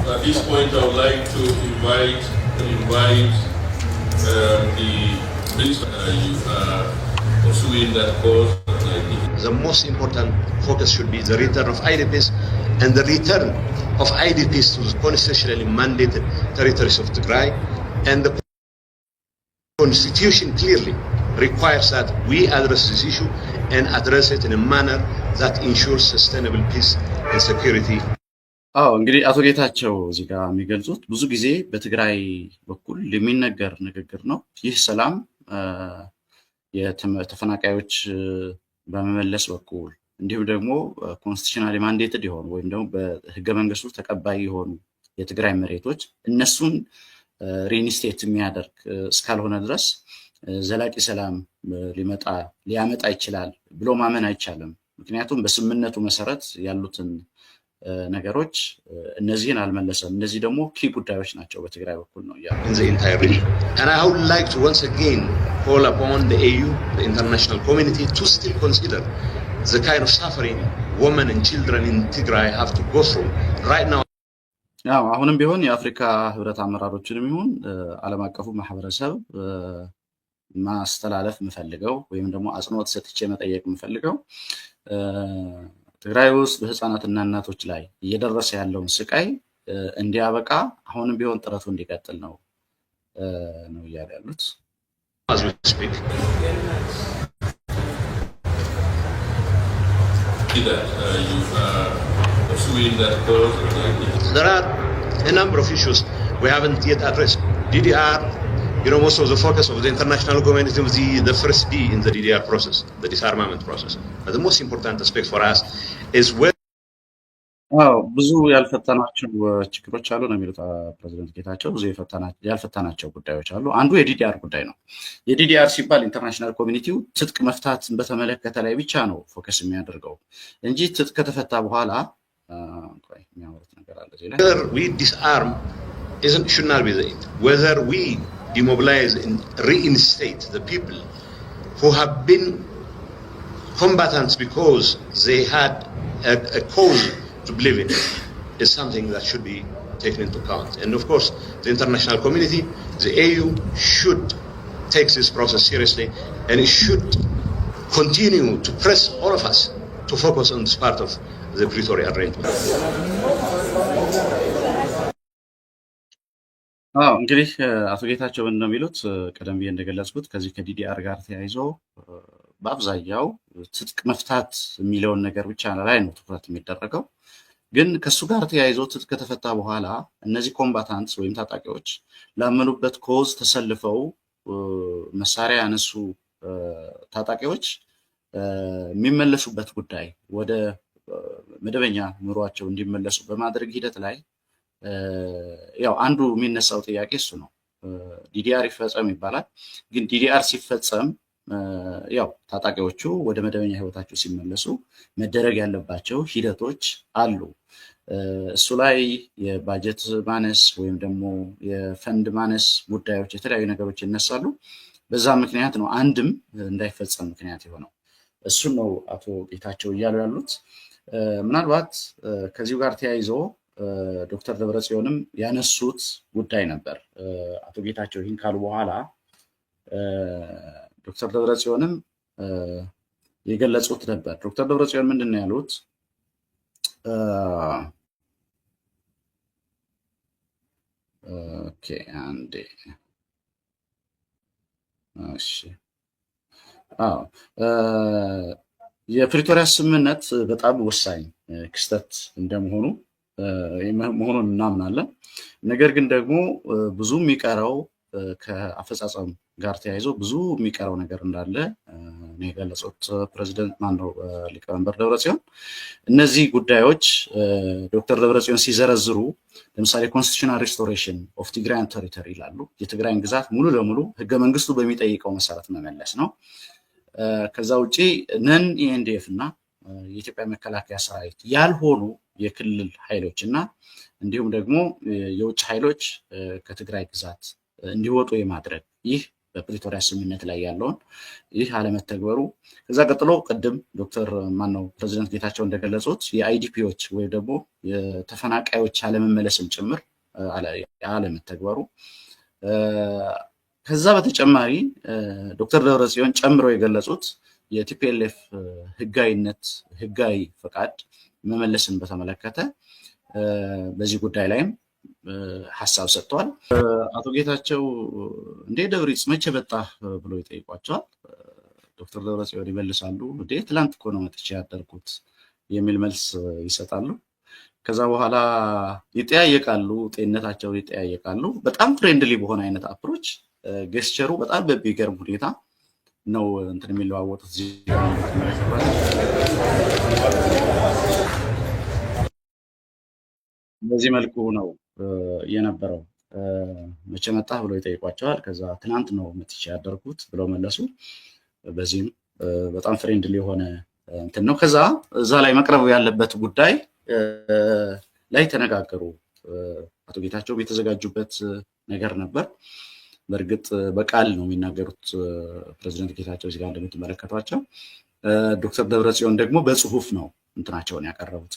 At this point, I would like to invite the minister. You are pursuing that cause. I think The most important focus should be the return of IDPs and the return of IDPs to the constitutionally mandated territories of Tigray. And the constitution clearly requires that we address this issue and address it in a manner that ensures sustainable peace and security. አዎ፣ እንግዲህ አቶ ጌታቸው እዚህ ጋር የሚገልጹት ብዙ ጊዜ በትግራይ በኩል የሚነገር ንግግር ነው። ይህ ሰላም የተፈናቃዮች በመመለስ በኩል እንዲሁም ደግሞ constitutionally mandated የሆኑ ወይም ደግሞ በህገ መንግስቱ ተቀባይ የሆኑ የትግራይ መሬቶች እነሱን reinstate የሚያደርግ እስካልሆነ ድረስ ዘላቂ ሰላም ሊመጣ ሊያመጣ ይችላል ብሎ ማመን አይቻልም። ምክንያቱም በስምምነቱ መሰረት ያሉትን ነገሮች እነዚህን አልመለሰም። እነዚህ ደግሞ key ጉዳዮች ናቸው በትግራይ በኩል ነው እያሉ in the entire region. And I would like to once again call upon the AU, the international community, to still consider the kind of suffering women and children in Tigray have to go through right now. ያው አሁንም ቢሆን የአፍሪካ ህብረት አመራሮችንም ይሁን ዓለም አቀፉ ማህበረሰብ ማስተላለፍ የምፈልገው ወይም ደግሞ አጽንኦት ሰጥቼ መጠየቅ የምፈልገው ትግራይ ውስጥ በህፃናትና እናቶች ላይ እየደረሰ ያለውን ስቃይ እንዲያበቃ አሁንም ቢሆን ጥረቱ እንዲቀጥል ነው እያሉ ያሉት። As we speak. That you are pursuing that cause. I think There are a number of issues we haven't yet addressed. DDR, most of the focus of the international community was the first D in the DDR process, the disarmament process. But the most important aspect for us is whether አዎ፣ ብዙ ያልፈታናቸው ችግሮች አሉ ነው የሚሉት ፕሬዚደንት ጌታቸው። ብዙ ያልፈታናቸው ጉዳዮች አሉ። አንዱ የ DDR ጉዳይ ነው። የ DDR ሲባል international community ው ትጥቅ መፍታትን በተመለከተ ላይ ብቻ ነው focus የሚያደርገው እንጂ ትጥቅ ከተፈታ በኋላ ቆይ፣ የሚያወሩት ነገር አለ እዚህ ላይ። we disarm isn't, should not be the end. Whether we demobilize and reinstate the people who have been combatants because they had a cause to believe in is something that should be taken into account. And of course, the international community, the AU, should take this process seriously and it should continue to press all of us to focus on this part of the Pretoria arrangement. አዎ፣ እንግዲህ አቶ ጌታቸው እንደሚሉት ቀደም ብዬ እንደገለጽኩት ከዚህ ከ DDR ጋር ተያይዞ በአብዛኛው ትጥቅ መፍታት የሚለውን ነገር ብቻ ላይ ነው ትኩረት የሚደረገው። ግን ከእሱ ጋር ተያይዞ ትጥቅ ከተፈታ በኋላ እነዚህ combatants ወይም ታጣቂዎች ላመኑበት cause ተሰልፈው መሳሪያ ያነሱ ታጣቂዎች የሚመለሱበት ጉዳይ ወደ መደበኛ ኑሯቸው እንዲመለሱ በማድረግ ሂደት ላይ ያው አንዱ የሚነሳው ጥያቄ እሱ ነው። DDR ይፈጸም ይባላል። ግን DDR ሲፈጸም ያው ታጣቂዎቹ ወደ መደበኛ ህይወታቸው ሲመለሱ መደረግ ያለባቸው ሂደቶች አሉ። እሱ ላይ የባጀት ማነስ ወይም ደግሞ የፈንድ ማነስ ጉዳዮች፣ የተለያዩ ነገሮች ይነሳሉ። በዛ ምክንያት ነው አንድም እንዳይፈጸም ምክንያት የሆነው። እሱን ነው አቶ ጌታቸው እያሉ ያሉት። ምናልባት ከዚሁ ጋር ተያይዞ ዶክተር ደብረጽዮንም ያነሱት ጉዳይ ነበር። አቶ ጌታቸው ይህን ካሉ በኋላ ዶክተር ደብረጽዮንም የገለጹት ነበር። ዶክተር ደብረጽዮን ምንድን ነው ያሉት? Okay፣ አንዴ፣ እሺ፣ አዎ፣ የፕሪቶሪያ ስምምነት በጣም ወሳኝ ክስተት እንደመሆኑ መሆኑን እናምናለን። ነገር ግን ደግሞ ብዙ የሚቀረው ከአፈጻጸም ጋር ተያይዞ ብዙ የሚቀረው ነገር እንዳለ ነው የገለጹት ፕሬዚደንት ማነው ሊቀመንበር ደብረጽዮን። እነዚህ ጉዳዮች ዶክተር ደብረጽዮን ሲዘረዝሩ ለምሳሌ constitutional restoration of Tigrayan territory ይላሉ። የትግራይን ግዛት ሙሉ ለሙሉ ህገ መንግስቱ በሚጠይቀው መሰረት መመለስ ነው። ከዛ ውጪ non ENDF እና የኢትዮጵያ መከላከያ ሰራዊት ያልሆኑ የክልል ኃይሎች እና እንዲሁም ደግሞ የውጭ ኃይሎች ከትግራይ ግዛት እንዲወጡ የማድረግ ይህ በፕሪቶሪያ ስምምነት ላይ ያለውን ይህ አለመተግበሩ፣ ከዛ ቀጥሎ ቅድም ዶክተር ማነው ፕሬዚደንት ጌታቸው እንደገለጹት የ IDP ዎች ወይም ደግሞ የተፈናቃዮች አለመመለስም ጭምር አለመተግበሩ፣ ከዛ በተጨማሪ ዶክተር ደብረጽዮን ጨምረው የገለጹት የ TPLF ህጋዊነት፣ ህጋዊ ፈቃድ መመለስን በተመለከተ በዚህ ጉዳይ ላይም ሀሳብ ሰጥተዋል። አቶ ጌታቸው "እንዴ ደብሪጽ፣ መቼ መጣህ?" ብሎ ይጠይቋቸዋል። ዶክተር ደብረጽዮን ይመልሳሉ፣ "እንዴ፣ ትላንት እኮ ነው መጥቼ ያደርኩት" የሚል መልስ ይሰጣሉ። ከዛ በኋላ ይጠያየቃሉ፣ ጤንነታቸውን ይጠያየቃሉ። በጣም friendly በሆነ አይነት approach፣ gesture ኡ በጣም በሚገርም ሁኔታ ነው እንትን የሚለዋወጡት። እዚህ ጋር እንደምትመለከቷቸው በዚህ መልኩ ነው የነበረው። "መቼ መጣህ?" ብለው ይጠይቋቸዋል። ከዛ "ትናንት ነው መጥቼ ያደርኩት" ብለው መለሱ። በዚህም በጣም friendly የሆነ እንትን ነው። ከዛ እዛ ላይ መቅረብ ያለበት ጉዳይ ላይ ተነጋገሩ። አቶ ጌታቸው የተዘጋጁበት ነገር ነበር። በእርግጥ በቃል ነው የሚናገሩት ፕሬዚደንት ጌታቸው እዚህ ጋር እንደምትመለከቷቸው። ዶክተር ደብረጽዮን ደግሞ በጽሁፍ ነው እንትናቸውን ያቀረቡት።